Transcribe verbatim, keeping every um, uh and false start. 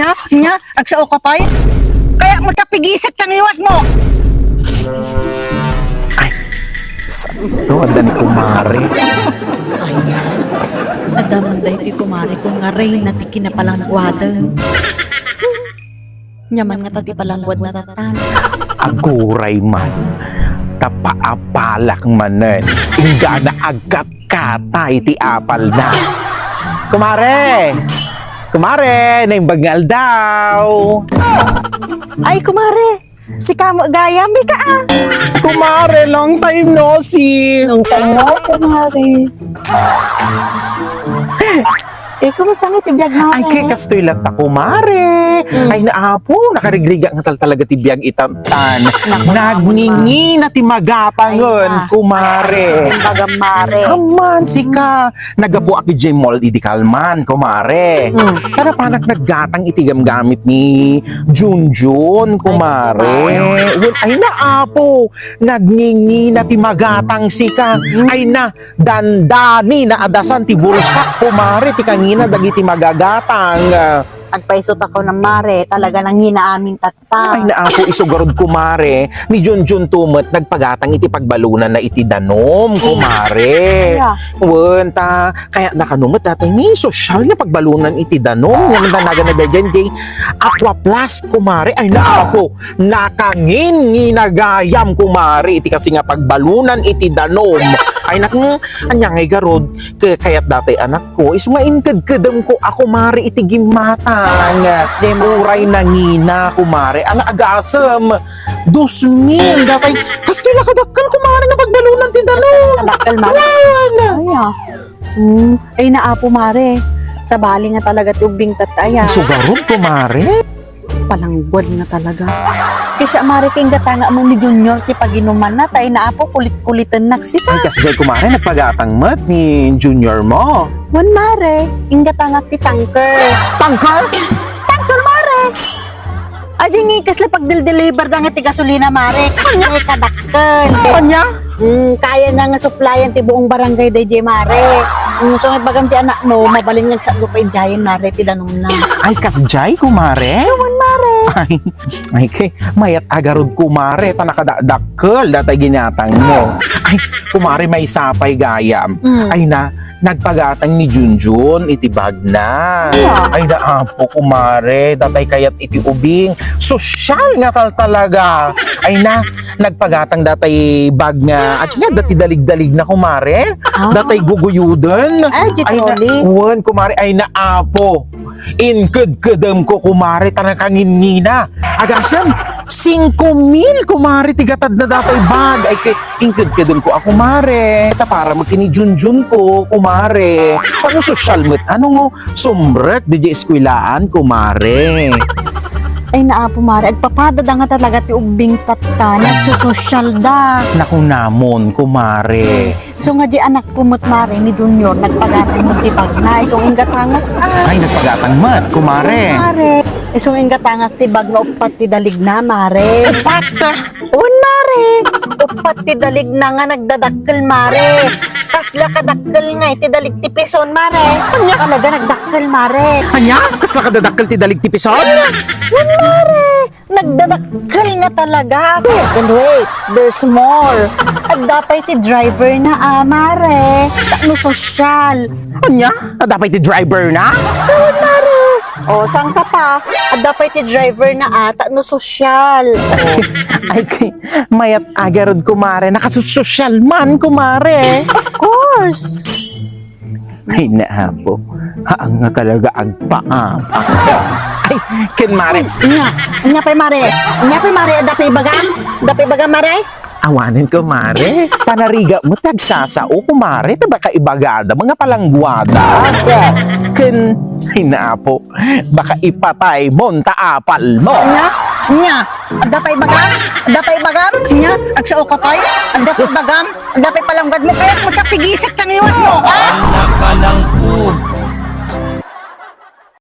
Nya, nya, agsao ka pay? Kaya magkapigisik ta ngiwat mo. Ay, santo, adda ni kumare. Ay, adda man daytoy kumare ko nga reyna ti kinapalangguadan. Nya man nga ta ti palangguad na tattan. Aguray man, ta paapalak manen, inggana agkat kata iti apalna. Kumare! Kumare, naimbag nga aldaw! Ay, kumare! Sika mo gayam, Mika, ah! Kumare, long time no see! Long time no see, kumare. Eh, kumusta nga ti biag, mare? Ay, kay kastoy latta, kumare. Mm. Ay, naapo, nakarigrigat nga tal-, talaga ti biag itattan. Naku, nagngingina ti magatangen, ay, kumare. Ay, ay, bagam, mare. Aman, sika. Naggapuak idiay mall idi kalman, kumare. Mm. Tara, panak naggatang iti gamgamit ni Junjun, kumare. Ay, kumare. Wen, ay, naapo, nagngingina ti magatang, sika. Mm. Ay, na, dandani naadasan ti bulsak, kumare, ti kangina dagiti magagatang. Agpayso ta kunam, mare, talaga nangina amin tatta. Ay, naapo, isu garud, kumare, ni Junjun to met nagpagatang iti pagbalunanna iti danum, kumare. Aya. Wen, ta, kayatna kano met dayta nga sosyal nga pagbalunan iti danum. Nga man danagan na daydiay, Aqua Plus, kumare. Ay, naapo. Nakangin nginagayam, kumare, iti kasi nga pagbalunan iti danum. Ay, nak-, anya ngay garud, kayat datay anakko, isu nga inkedkedemko a kumare iti gimmatang. Uray nangina, kumare, ala agasem, dos mil, datay, kastoy la kadakkel, kumare, nga pagbalunan ti danum. Kadakkel, mare. Wen! Ay, ah. Hmm. Ay, naapo, mare. Sabali nga talaga ti ubbing tatta, aya. Isu garud, kumare. Palangguad nga talaga. Kaya siya, mare, kay inggatangak man ni Junior ti paginumanna, tay naapo, kulit-kulitennak sika. Ay, kasdiay, kumare, nagpagatang met ni Junior mo. Wen, mare, inggatangak ti tanker. Tanker? Tanker, mare! Adi nga kasla pagdel-deliver da nga ti gasolina, mare. Anya? Kasla kadakkel. Anya? Mm, kaya na nga supplyan ti buong barangay daydiay, mare. Mm, so, nga ibagam ti anak mo, mabalin nga agsakgo pay idiayen, mare, ti danumna. Ay, kasdiay, kumare? Wen, mare. Ay, ay, kay, mayat a garud, kumare, ta nakadakdakkel datay ginatang mo. Ay, kumare, maysa pay gayam. Mm. Ay na, nagpagatang ni Junjun iti bagna. Aya. Ay, naapo, kumare, datay kayat iti ubing. Sosyal nga tal-, talaga. Ay na, nagpagatang datay bag nga, at nga, dati dalig-dalig na, kumare. Ah. Datay guguyuden. Ay, di. Ay, na, trolley. Wen, kumare, ay, naapo. Inkedkedemko, kumare, ta nakanginngina. Agasem, singko mil, kumare, ti gatadna datay bag. Ay, kay, inkedkedemko a kumare. Ta para met ken ni Junjunko, kumare. Ano sosyal met? Ano nga sumrek diay eskwelaan, kumare? Ay, naapo, mare. Agpapadada nga talaga ti ubbing tatta. Nagsososyal da. Nakunamon, kumare. So nga di anakko met, mare, ni Junior, nagpagatang met ti bagna. Isu nga inggatangak, ah. Ay, nagpagatang met, kumare. Mare. Isu nga inggatangak ti bag nga uppat ti daligna, mare. Uppat? Wen, mare. Uppat ti daligna nga nagdadakkel, mare. Kasla kadakkel nga iti dalig ti pison, mare. Ania? Talaga nagdakkel, mare. Ania? Kasla kadadakkel ti dalig ti pison? Wen, mare. Nagdadakkel nga talaga. Then wait, there's more. Adda pay ti driver na, ah, mare. Tapno sosyal. Ania? Adda pay ti driver na? Wen, mare. O, saan ka pa? Adda pay ti driver na, ah, tapno sosyal. O. Ay, kay, mayat a garud, kumare. Nakasusosyal man, kumare. Of course. Ay, naapo. Haan nga talaga agpaam. Ay, ken mare. Ania, ania pay, mare? Ania pay, mare? Adda pay ibagam? Adda pay ibagam, mare? Awanen, kumare. Panarigat mo ti agsasao, kumare. Ta baka ibagada, mga palangguada. Ken, ay, naapo. Baka ipatay mo ta apal mo. Ania? Ania? Adda pay ibagam? Adda pay ibagam? Ania? Agsao ka pay? Adda pay ibagam? Adda pay palangguad mo? Kaya magkapigisik ta ngiwat mo, ha? Anak ka lang po.